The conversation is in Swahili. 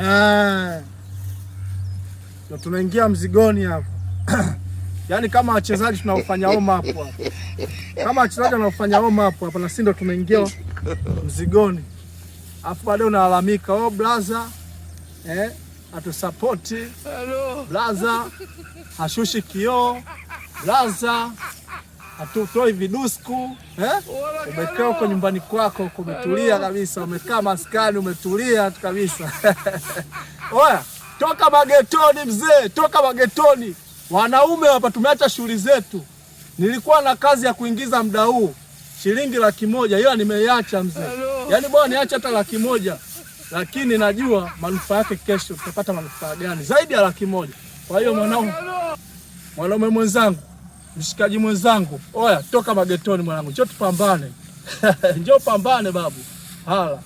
Eh. Ndio tunaingia mzigoni hapo. Yaani kama wachezaji tunaofanya warm up hapo. Kama wachezaji wanaofanya warm up hapa na sisi ndo tumeingia mzigoni. Alafu baadaye unalalamika, "Oh blaza, eh, hatusapoti. Blaza hashushi kioo. Blaza hatutoi vidusku." Eh? Umekaa huko nyumbani kwako huko umetulia kabisa, umekaa maskani umetulia tu kabisa. Oya, toka magetoni mzee, toka magetoni. Wanaume hapa tumeacha shughuli zetu. Nilikuwa na kazi ya kuingiza muda huu shilingi 100,000, ila nimeiacha mzee. Yaani bwana niache hata 100,000, lakini najua manufaa yake kesho tutapata manufaa gani zaidi ya 100,000. Kwa hiyo mwanaume, mwanaume mwenzangu, mshikaji mwenzangu, oya, toka magetoni mwanangu, njoo tupambane. Njoo pambane babu. Hala.